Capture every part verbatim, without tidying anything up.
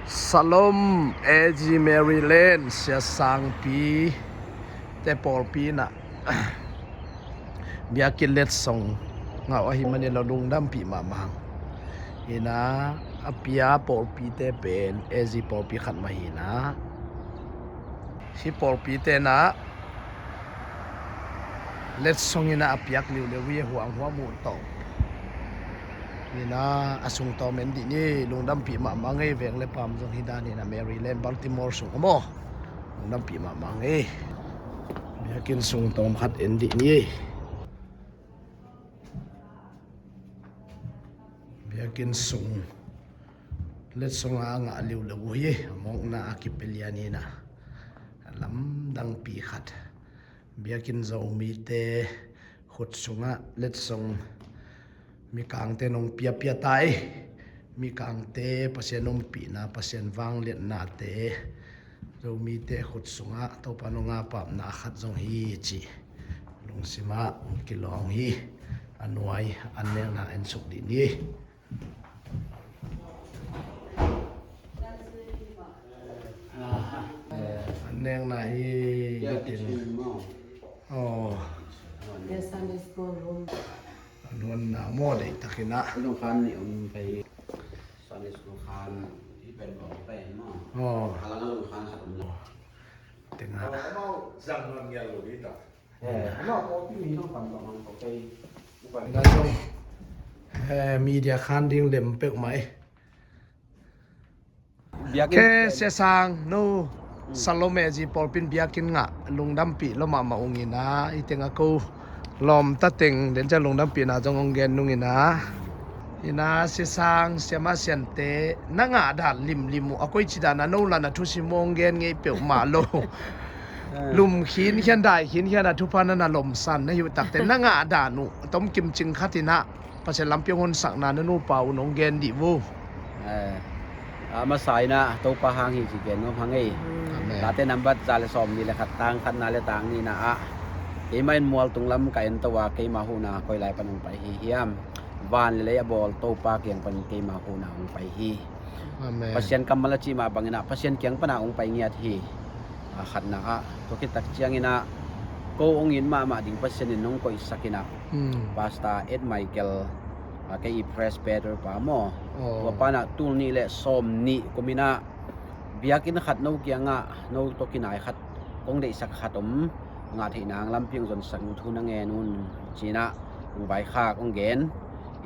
Salom A G Maryland, Sia Sangpi te pawlpi inah biakinn letsong ngah uh ahih manin lo lungdampih mahmah hang. Inah a pia pawlpite pen A G pawlpi khat mah hi inah, hih pawlpite inah letsong inah a piak liuliu hi, huang huam uh tawh. Inah a sungtawm en dih ni, lungdampih mahmah ngei, veng le paam zong hi dan inah Maryland, Baltimore sung a maw. Lungdampih mahmah ngei. Biakinn sungtawm khat en dih ni. Biakinn sung letsong a ngah liuliu uh hi, a mawkna a kipia lian inah a lamdangpi khat. Biakinn Zomite khut sungah letsong mikangte nong piapia ta hi. Mikangte Pasian ompihna, Pasian vangliatnate Zomite khut sungah Topa nong a pamna khat zong hi cih lungsimah hong kilawng hi. A nuai an nekna en suk dih ni. An nekna hi nitin. Oh. Yes, Sunday school room. A nuanna maw, deihtakin ah. Lungkhan ni om pei. Sunday school khan i pen bang i pen maw. Oh. Kalang a lungkhan khat om lo. Tengah. Amau zang nuan ngial lo hi ta. Eh, amau ko pi mi nong pan bang ko pei. Upan. Ina zong, eh, media khan ding lem peuhmah e. Biakinn ke pen Sia Sang, no. Mm. Salom A G pawlpi in biakinn ngah lungdampih lua mahmah ung inah, i tengah ko lawmta teng den ciang lungdampihna zong hong gen nung inah. Inah Sia Sang, siamah siante na ngah dan limlim uh, a koici dan a no lan a thusim uh hong gen ngei peuhmah lo. Eh. Lum khinkhian, dai khinkhian a thupha na na lomsan na hi uh takte na ngah dan uh tomkim cing khat inah Pasian lampi hong honsakna na nupa un hong gen dih vo. Eh, a masa inah Topa hang hi ci gen nuam hang ei. Amen. Late nambat za le sawm nih le khat, tang khatna le tang nihna ah, keimah in mual tung lam ka en to a, keima huhna koi lai pan hong pai hi hiam? Van le lei a bawl Topa kiang pan keima huhna hong pai hi. Amen. Pasian kammal a cih mah bang inah Pasian kiang pan a hong pai ngiat hi. A khatna ah, tua khit tak ciang inah ko hong it mahmah ding Pasian in hong koihsak inah, hmm, Pastor Ed Michael, a, kei i presbyter pa maw. Oh. Tua pa inah tul nih le sawm nih kum inah biakinn khat no kiangah no tawh kinai khat kong deihsak khat om, ngah theih nang lampi hong zonsak ning, thu na ngen un ci inah hong vaikhak hong gen.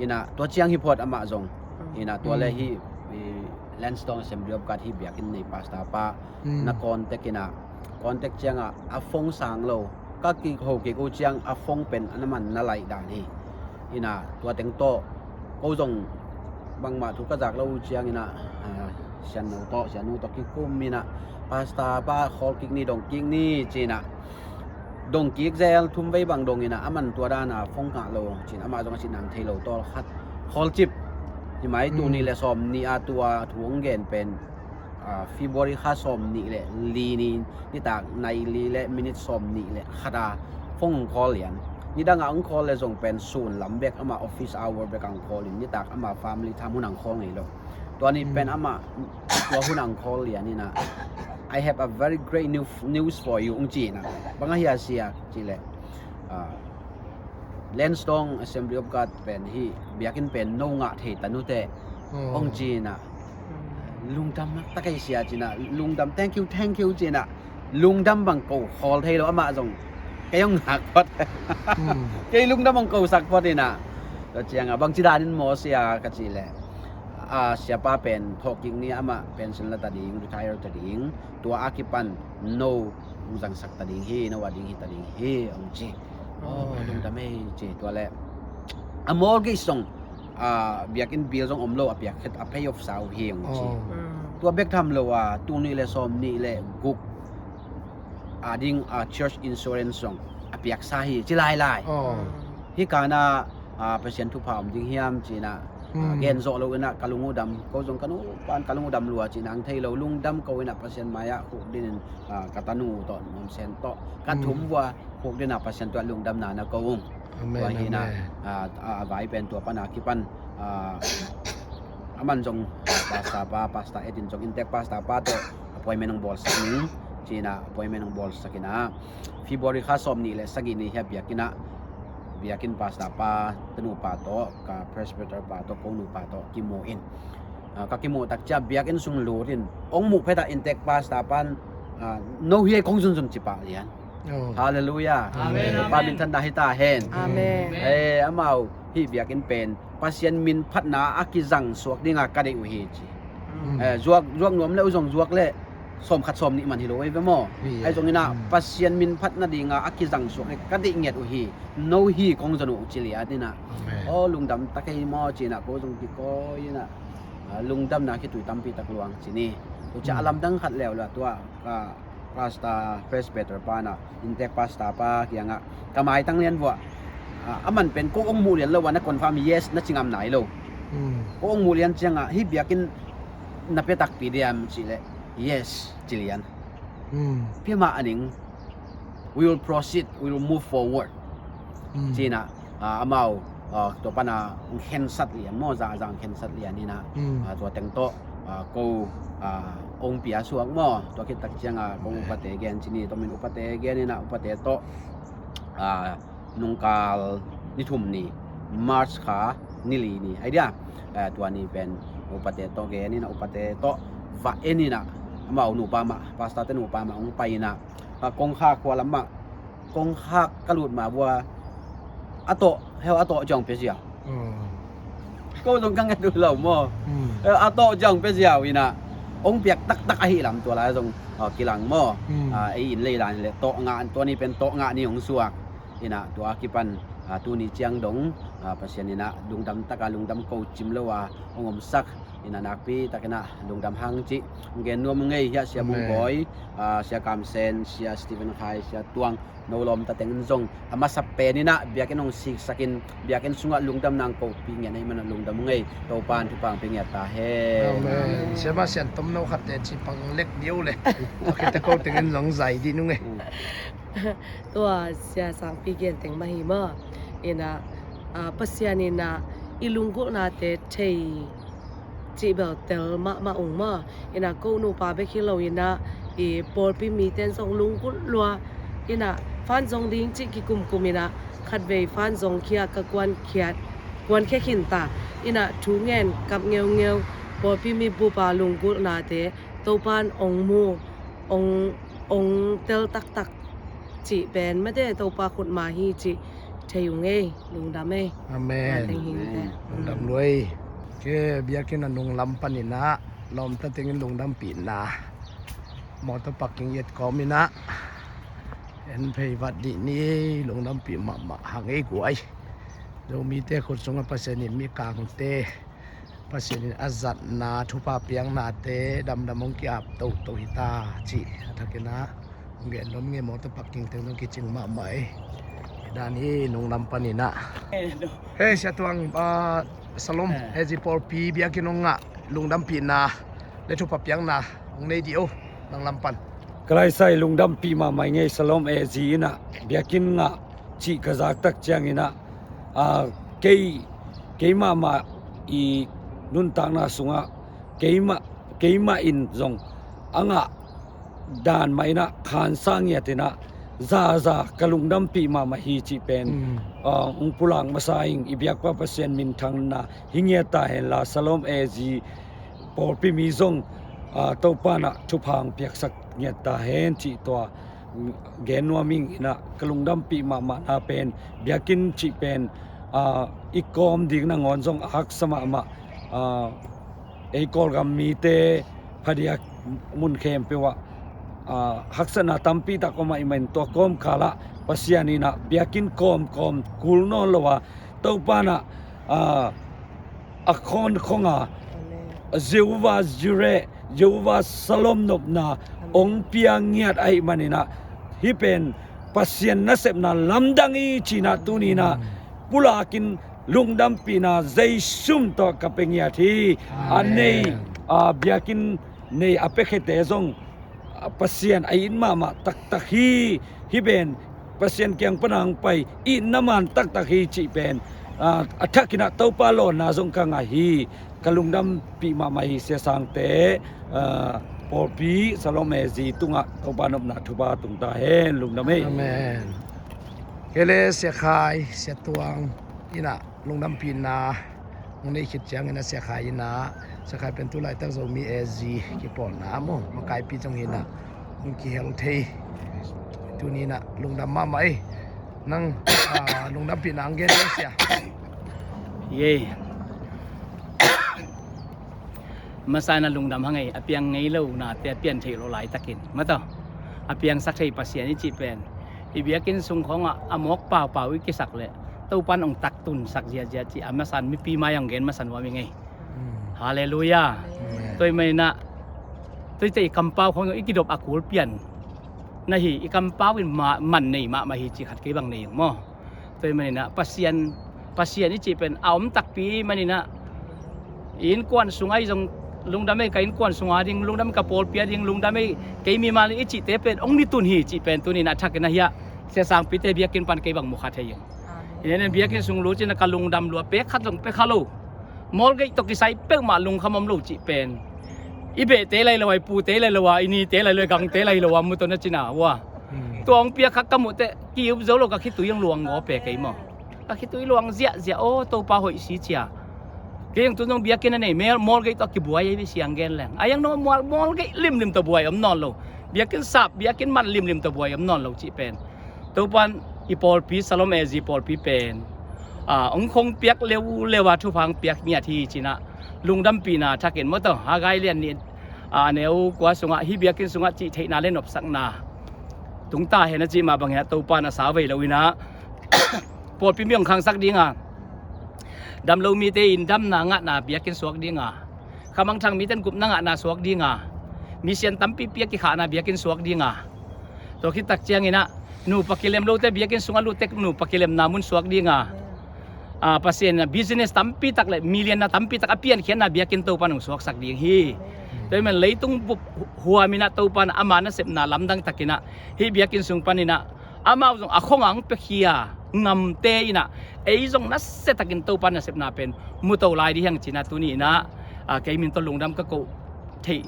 Inah tua ciang hi phot amah zong. Hmm. Inah tua le, hmm, hi, i, Lansdowne Assembly of God hi biakinn nei pastor pa, hmm, na contact inah, contact ciangah a phone sang lo, ka kik ho kik uh ciang a phone pen a na man na laih dan hi. Inah tua teng tawh ko zong bangmah thu ka zak lo uh ciang inah, ah, sianno tawh, siannu tawh kikum inah, pastor pa khawl kik ni, dong kik ni ci inah, dong kik zel, thum vei bang dong inah, a man tua dan a phone ngah lo ci inah amah zong a cih nang thei lo tawl khat khawl cip. Hi mai, tul nih le sawm nih a tua thu hong gen pen, ah, February kha sawm nih le li ni, nitak nai li le minute sawm nih le khat a phone hong call lian. Nidang a hong call le zong pen sun lam bek, amah office hour bek a hong call in, nitak amah family time hun a hong call ngei lo. Tua ni pen amah tua hun a hong call lian inah, "I have a very great new, news for you," hong ci inah. Bang a hia sia cih leh, ah, Lansdowne Assembly of God pen hi biakinn pen no ngah thei ta nuteh, oh, hong ci inah. Lungdam nak ta kei sia ci inah, lungdam, "Thank you, thank you," ci inah. Lungdam bang ko khawl thei lo, amah zong kei hong ngak phot. Hmm. Kei lungdam hong kosak phot inah. Tua ciangah bangci danin maw sia ka cih leh, a, siapa pen thawhkik ni, amah pension la ta ding, retire ta ding, tua a kipan no hong zangsak ta ding hi, no a ding hi ta ding hi, hong ci. Oh, lungdam ei ci. Tua leh a mortgage zong, a, biakinn bill zong om lo, a piak khat a pay off sa uh hi, hong ci. Oh. Mm. Tua bek tham lo a, tul nih le sawm nih le guk a ding, a, church insurance zong a piaksa hi, ci lailai. Oh. Hih kan ah, a, Pasian thupha om ding hiam ci inah, a, gen zawh lo inah ka lung uh dam, ko zong ka nu pan ka lung uh dam lua ci inah, hong thei lo, lungdam ko inah Pasian mai-ah khukdin in, a, ka tanu tawh, nuamsen tawh, ka thum vua khukdin ah Pasian tungah lungdamna na ko ung. Amen, tua hi inah, amen. A, a, a vai pen tua pan a kipan, a, Aman zong, ah, pastor pa, Pastor Ed in zong inntek pastor pa tawh appointment hong bawlsak ning, ci-in ah appointment hong bawlsak in ah, February kha sawm nih le sagih ni hi a biakinn ah, biakinn pastor pa, tanu pa tawh, ka presbyter pa tawh, ko nu pa tawh kimu in. Ah, ka kimuh tak ciang biakinn sung lut in, hong muh phet ah inntek pastor pan, ah, no hi ei kong zunzun ci pah lian. Oh. Halleluiah. Amen. Pa minthanna hi ta hen. Amen. Eh, amau hih biakinn pen Pasian min phatna a kizang suak dinga ka deih uh hi ci. Mm. Eh, zuak, zuak nuam le uh zong zuak le sawm khat sawm nih man hi lo ei ve maw? Hi, eh. Ahi zongin ah, mm, Pasian min phatna dinga a kizang suak le ka deih ngiat uh hi. No hi kong zon uh ci lian in ah. Amen. Oh, lungdam tak ei maw ci-in ah ko zong kikawi in ah, ah, lungdamna khitui tampi tak luang ci ni. Tua ciang a, mm, lamdang khat leuleu tua ka pastor, presbyter pa in ah, inntek pastor pa kiangah ka maitang lian vua, ah, aman pen ko hong muh lian lo a na confirm yes na ci ngam nai lo. Mm. Ko hong muh lian ciangah hih biakinn na pia takpi diam cih leh yes ci lian. Mm. Pia mah a ning, we will proceed, we will move forward. Mm. Ci-in ah, ah, amau, ah, tua pan ah hong khensat lian maw, zahzah hong khensat lian in ah, mm, ah, tua teng tawh, ah, ko, ah, hong pia suak maw, tua khit tak ciang ah kong upate gen ci ni, tua min upate gen in ah upate tawh, ah, nungkal ni thum ni, March kha ni li ni, ai dia, ah, tua ni pen upate tawh gen in ah upate tawh va en in ah, amau nupa mah, pastor te nupa mah hong pai in ah, ah, kongkhak khua lam mah, kongkhak ka lut ma vua, a tawh, heu a tawh ciang pia ziau. Mm. Ko zong ka nget uh lo maw. Mm. Eh, a tawh ciang pia ziau in ah, hong piak taktak ahih lam tua lai zong, ah, kilang maw. Mm. Ah, ei inn lei dan le tawh ngah, tua ni pen tawh ngah ni hong suak. In ah tua kipan, ah, tuni ciang dong, ah, Pasian in ah lungdam taka lungdam ko cim lo a hong omsak in ah nakpi takin ah lungdam hang cih hong gen nuam uh ngei. Hiah Sia Bung Bawi, ah, Sia Kam Sen, Sia Stephen Khai, Sia Tuang, no lawmta teng in zong a masa pen in ah biakinn hong siksak in biakinn sungah lungdamna hong kopih ngiat ahih man ah lungdam uh ngei. Topa in thupha hong pia ngiat ta hen. Amen. Sia mah Sian Tom no khat te ci pang lek diu le. Tua khit teh ko teng in zong zai dih nung e. Mm. Tua Sia Sangpi gen teng mah hi maw. In ah, ah, Pasian in ah i lunggulhnate thei cih bel tel mahmah ung maw. In ah ko nupa bek hi lo in ah i pawlpi mite in zong lunggulh lua. In ah fan zong ding cih kikumkum in ah khatvei fan zong khia ka kuan khiat, kuan khia khin ta. In ah thu ngen kap ngeungeu, pawlpi mi bup a lunggulhnate Topa in ong mu, ong, ong tel taktak cih pen mate Topa khut mah hi cih thei ung ei, lungdam ei. Amen. Tua teng hi te. Amen. Lungdam lua ei. Ke biakinn a nunglam panin ah lawmta teng in lungdampihna motor parking et kawm in ah en phei vat dih ni. Lungdampih mahmah hang ei guai. Zomite khut sungah Pasian in Mikangte Pasian in a zatna thupha piaknate damdam hong ki-ap toto hi ta cih a thakin ah hong gen nuam ing ei. Motor parking teng zong kicing mahmah ei. Hi dan hi nunglam panin ah. Hei Sia Tuang, ah, Shalom, eh, A Z pawlpi biakinn hong ngah lungdampihna le thupha piakna hong nei dih o, nang lam pan. Ka laisai lungdampih mahmah ing ei. Shalom A Z in ah biakinn ngah cih ka zak tak ciangin ah, ah, kei, kei mahmah i nuntakna sungah keimah, keimah in zong a ngah dan mah in ah khansa ngiat in ah zaza ka lungdampih mahmah hi cih pen, mm, ah, hong pulak masa ing. I biakpa Pasian minthanna hi ngiat ta henla, Shalom A Z pawlpi mi zong, ah, Topa in ah thupha hong piaksak ngiat ta hen cih tua gen nuam ing. In ah ka lungdampih mahmahna pen biakinn cih pen, ah, i kawm ding nangawn zong a haksa mahmah, ah, ei Kawlgam mite phadiak mun khempeuh ah, ah, haksatna tampi tak om ahih manin tua kawmkal ah Pasian in ah biakinn kawmkawm kul nawn lo a Topa in ah, ah, a khawnkhong a, amen, Jehovah Jireh, Jehovah Shalom nopna, amen, hong pia ngiat ahih manin ah hih pen Pasian nasepna lamdang hi ci-in ah tuni in ah, mm, pulakin lungdampihna Zeisu min tawh ka pia ngiat hi. Amen. A nei, a biakinn nei a piakhiate zong, a Pasian a it mahmah taktak hi. Hih pen Pasian kiang pan a hong pai itna man taktak hi cih pen, a, a thakin ah Topa lawnna zong ka ngah hi. Ka lungdampih mahmah hi, Sia Sangte, ah, pawlpi Shalom A Z tungah Topa nopna thupha tung ta hen. Lungdam ei. Amen. Kei le Sia Khai, Sia Tuang in ah lungdampihna hong nei khit ciangin ah Sia Khai in ah, Sia Khai pen tu laitak Zomi A Z kipawlna maw, makaipi zong hi in ah hong kihel thei. Tuni in ah lungdam mahmah ei. Nang, ah, lungdampihna hong gen ei, Sia. Yei. Masa in ah lungdam hang ei, a piang ngei lo nate a pian theih loh laitakin, maw taw, a piangsak thei Pasian i cih pen, i biakinn sung khawngah a mawk paupau i kisak leh Topan hong taktunsak ziazia cih a masa in mipi mai hong gen masa nuam ing ei. Mm. Halleluiah. Amen. Tua ahih manin ah, tuite i kampau khawng zong i kidop a kul pian na hi, i kampau in ma-, man nei mahmah hi cih khat kei bang nei ing maw. Tua ahih manin ah Pasian, Pasian i cih pen a om takpi manin ah, i innkuan sungah i zong lungdam ei, ka innkuan sunga ding lungdam, ka pawlpi a ding lungdam ei, kei mimal i cihte pen hong ni tun hi cih pen tuni in ah a thakin ah hiah Sia Sangpite biakinn pan kei bang mu kha thei ing. Amen. I nen biakinn sung lut cin ah ka lungdam lua pek khat zong pek kha lo. Mawlgeih tawh kisai peuhmah lungkham om lo cih pen, i behte lai lo a, i pute lai lo a, i nite lai lo a, i gangte lai lo a mu tawh na cin ah ua. Hmm. Tua hong piak kha ka muh teh ki-up zo lo, ka khitui hong luang gaw pe kei maw. Ka khitui luang ziahziah, aw Topa hoih si cia. Kei hong tu zong biakinn a nei, mel, mawlgeih tawh kibuai ei ve, siang gen leng. A hiang no mual, mawlgeih limlim tawh buai om nawn lo. Biakinn sap, biakinn man limlim tawh buai om nawn lo cih pen, Topan i pawlpi Shalom A Z pawlpi pen, ah, hong khong piak leuleu a thupha hong piak ngiat hi cin ah lungdampihna thakin maw taw, Haggai lian nih, ah, a neu kua sungah, hih biakinn sungah cih theihna le nopsakna tung ta hen a cih mah bangin ah Topan a sau vei lo in ah pawlpi mi hong khangsak ding a, dam lo mite in damna ngahna biakinn suak ding a, khamangthang mite in gupna ngahna suak ding a, misian tampipi a kikhahna biakinn suak ding a, tua khit tak ciangin ah nupa kilem lote biakinn sungah lutte nupa kilemna mun suak ding a, ah, Pasian in ah business tampi tak le million na tampi tak a piankhiatna biakinn Topan hong suaksak ding hi. Tua ahih manin leitung bup huam in ah Topan ama nasepna lamdang takin ah hih biakinn sung panin ah amau zong a khong a hong piakhia ngamte in ah ei zong nasiatakin Topa nasepna pen mu to lai ding hi hang cin ah tuni in ah, ah, kei min tawh lungdam ka koh theih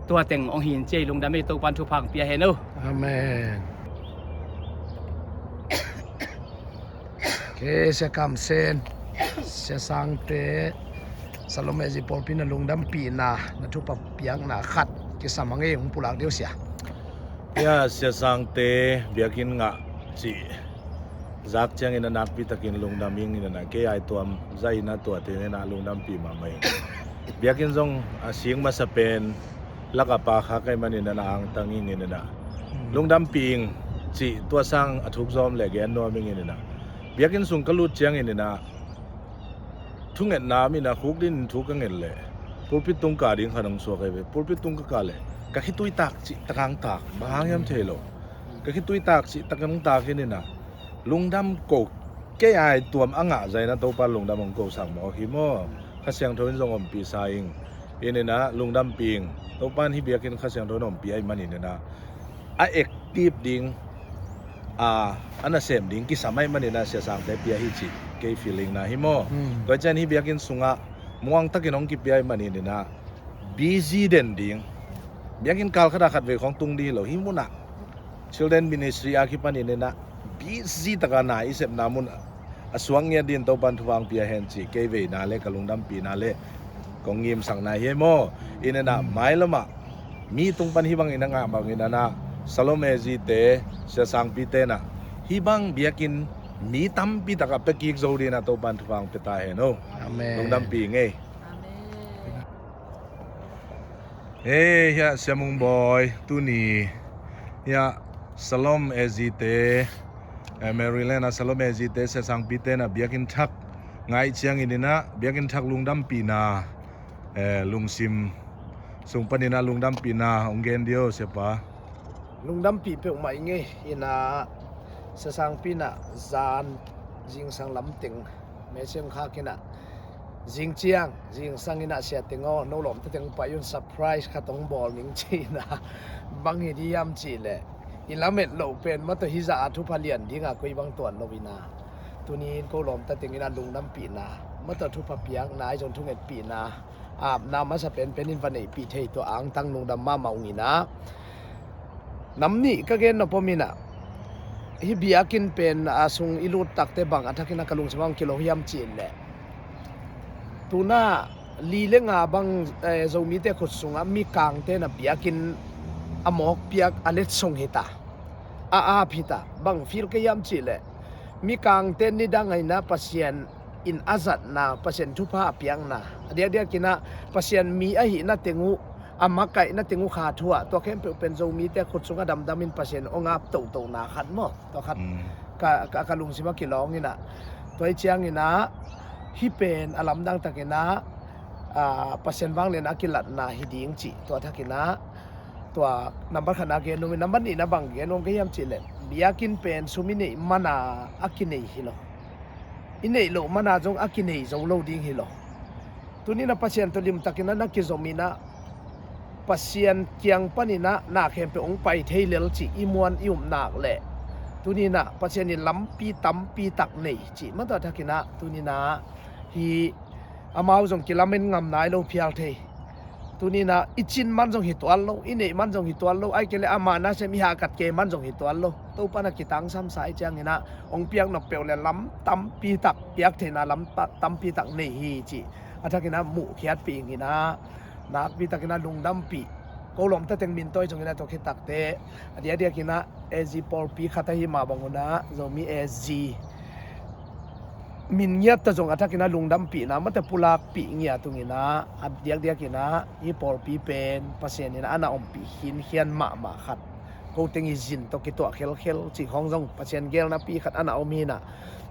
tua teng hong hi in ci ei. Lungdam ei, Topan thupha hong pia hen o. Amen. Kei Sia Kam Sen, Sia Sangte, Shalom A Z pawlpi na lungdampihna, na thupha piakna khat kisam hang ei, hong pulak dih o Sia. Ya, Sia Sangte biakinn ngah cih zak ciangin a nakpi takin lungdam ing in ah, kei a i tuam zah in ah tuate in ah lungdampih mahmah ing. Biakinn zong a sing masa pen lak a pa kha ka hih manin ah angtang ing in ah, lungdampih ing cih tua sang a thuk zawm le gen nuam ing in ah, biakinn sung ka lut ciangin ah thungetna min a khuk din thu ka nget leh pulpit tung ka ding khat hong suak ahi ve. Pulpit tung ka kah leh ka khitui tak cih tak hong tak, bang hang hiam thei lo. Ka khitui tak cih tak hong tak in ah lungdam ko, kei a i tuam a ngah zah in ah Topa lungdam hong ko sang mawk hi maw. Kha Siangtho in zong ompih sa ing. In ah lungdampih ing. Topa in hih biakinn Kha Siangtho in ompih ahih manin ah a active ding, a, a nasem ding kisam ahih manin ah Sia Sangte pia hi cih kei feeling na hi maw. Hmm. Tua ciang hih biakinn sungah muang takin hong kipia ahih manin ah busy den ding. Biakinn kal khat ah khat vei khawng tung dih lo, hih munah Children Ministry a kipanin ah busy taka na i sepna mun a suak ngiat din Topan thupha hong pia hen cih kei veina le ka lungdampihna le kong ngimsakna hi ei maw. In ah mailamah mi tung pan hih bangin a ngah bangin ah Shalom A Z te, Sia Sangpite in ah hih bang biakinn mi tampi tak a pia kik zo din ah Topan thupha hong pia ta hen o. Amen. Lungdampih ing ei. Amen. Hei, hiah Sia Mung Bawi, tuni hiah Shalom A Z te, eh, Maryland a Shalom A Z te, Sia Sangpite in ah biakinn thak ngah ciangin ah biakinn thak lungdampihna, eh, lungsim sung panin ah lungdampihna hong gen dih o, Siapa. Lungdampih peuhmah ing ei. In ah Sia Sangpi in ah zan zingsang lamteng message khak in ah, zing ciang, zingsang in ah, Sia teng aw, no lawmta teng pai un, surprise khat hong bawl ning ci in ah, bang hi dih hiam cih leh i lamet loh pen maw taw, hih zah a thupha lian ding a koi bang tuan lo in ah, tuni in ko lawmta teng in ah lungdampihna mata thupha piakna, ahi zong thungetpihna, apna masa penpen in va neihpih thei tua angtang lungdam mahmah ung inah. Nam nih ka gen nop om inah, hih biakinn pen a sung i lut takte bang a thakin a ka lungsim ah hong kilo hiam cih leh, tuna li le nga bang, eh, Zomite khut sungah mikangte na biakinn a mawkpiak a letsong hita, a ap hita. Bang feel ka hiam cih leh, mikangte nidang a inah Pasian in a zatna, Pasian thupha a piakna, a diakdiak inah Pasian mi ahihna teng uh, a makaihna teng uh kha thu ah, tua khempeuh pen Zomite khut sungah damdam in Pasian hong ap tohtona khat maw? Tua khat ka, ka, ka lungsim ah kilawng inah. Tua hi ciang inah, hih pen a lamdang tak inah, ah, Pasian vanglian a kilatna hi ding cih tua thak inah, tua nambat khatna gen nuam in, nambat nihna bang gen nuam ka hiam cih leh, biakinn pen sum i neih mana a kinei hi lo. I neih loh mana zong a kinei zo lo ding hi lo. Tuni inah Pasian tawh limtak inah na kizom inah, Pasian kiang pan inah na khempeuh hong pai thei lel cih i muan i upna leh, tuni inah Pasian in lampi tampi tak nei cih mata thak inah, tuni inah hih amau zong kilamen ngam nai lo phial thei. Tuni inah i cin man zong hi tuan lo, i neih man zong hi tuan lo, ahih kei leh ama nasem i hahkat kei man zong hi tuan lo. Topa na kitangsamsa i ciang inah, hong piak nop peuh leh lam tampi tak, piak theihna lam pa-, tampi tak nei hi cih a thak inah muhkhiatpih ing inah, nakpi tak inah lungdampih. Ko lawmta teng min tawi zong inah, tua khit takte a diakdiak inah A Z pawlpi khat ahi mah bang un ah, Zomi A Z min ngiat ta zong a thak inah lungdampihna mata pulakpih ngiat ung inah, a diakdiak inah hih pawlpi pen Pasian inah a na ompih khinkhian mahmah khat, ko teng i zin tawh kituah khelkhel cih khawng zong Pasian geelnapi khat a na om hi inah,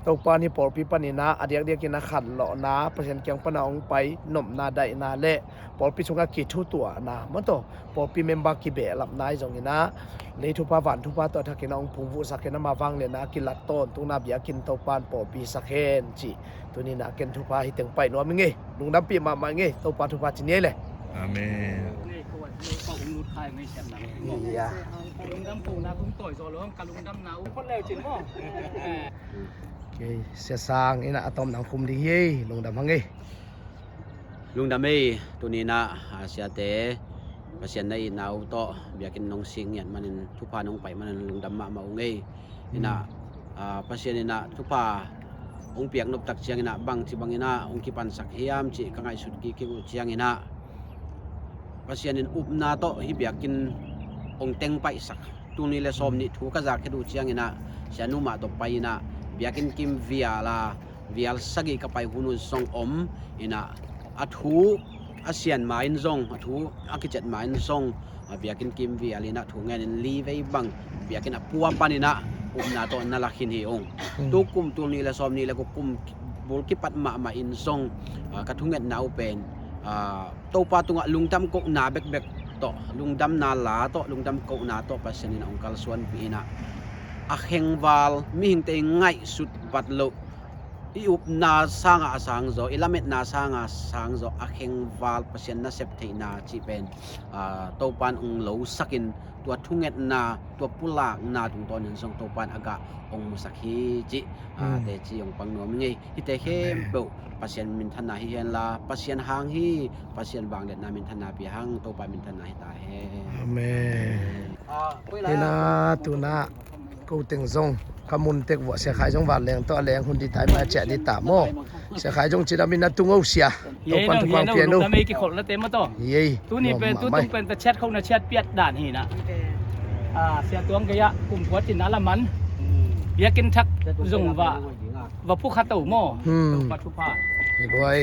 Topa in hih pawlpi pan inah a diakdiak inah khanlawhna, Pasian kiang pan a hong pai nopna, daihna le pawlpi sungah kithutuahna mata, pawlpi member kibehlapna ahi zong inah, lei thupha van thupha tawh a thak inah hong phungvuhsak in, ama vanglian a kilat tawntungna biakinn Topa in pawlpi sak hen cih tuni inah ken thupha hi teng pai nuam ing ei. Lungdampih mahmah ing ei. Topa thupha ci ni ei le. Amen. Kei Sia Sang inah a tawm nang khum ding hi ei. Lungdam hang ei. Lungdam ei. Tuni inah, ah, siate, Pasian na itna uh tawh biakinn nong sik ngiat manin, thupha nong pai manin lungdam mahmah ung ei. Inah, ah, Pasian inah thupha hong piak nop tak ciang inah bangci bang inah hong kipansak hiam cih ka ngaihsut kik kik uh ciang inah, Pasian in upna tawh hih biakinn hong teng paihsak. Tul nih le sawm nih thu ka zak khit uh ciang inah, Sia Nu mah tawh pai inah biakinn kim vial a, vial sagih ka pai hun uh zong om inah, a thu a sian ma in zong, a thu a kiciat ma in zong, a biakinn kim vial inah thu ngen in li vei bang biakinn a pua pan inah upna tawh na la khin hi ung. Tu kum tul nih le sawm nih le kua kum bul kipat mahmah in zong, ah, ka thungetna uh pen, ah, Topa tungah lungdam kohna bekbek tawh, lungdamna la tawh, lungdam kohna tawh Pasian in hong kalsuanpih inah, a khengval mihingte i ngaihsut bat loh, i upna sangah a sangzaw, i lametna sangah a sangzaw, a khengval Pasian nasep theihna cih pen, ah, Topa in hong losak in, tua thungetna, tua pulakna tungtawnin zong Topa in a gah hong musak hi cih, ah, teci hong pang nuam ing ei. Hihte khempeuh Pasian minthanna hi henla, Pasian hang hi, Pasian vangliatna minthanna pia hang, Topa minthanna hi ta hen. Amen. Hina tuna ko teng zong ka mun tek vuah Sia Khai zong van leng tawh a leng hun dita i mai a ciah dita maw? Sia Khai zong cidam in a tung o sia. Topan thupha pian o. Lungdam ei, kikholh late maw taw. Tuni pen tutung pen ta chiat khona chiat piat dan hi na. Sia Tuang gei ah kum kua cin a laman biakinn thak zong va, va phukha to maw? Topa thupha. Hi luai.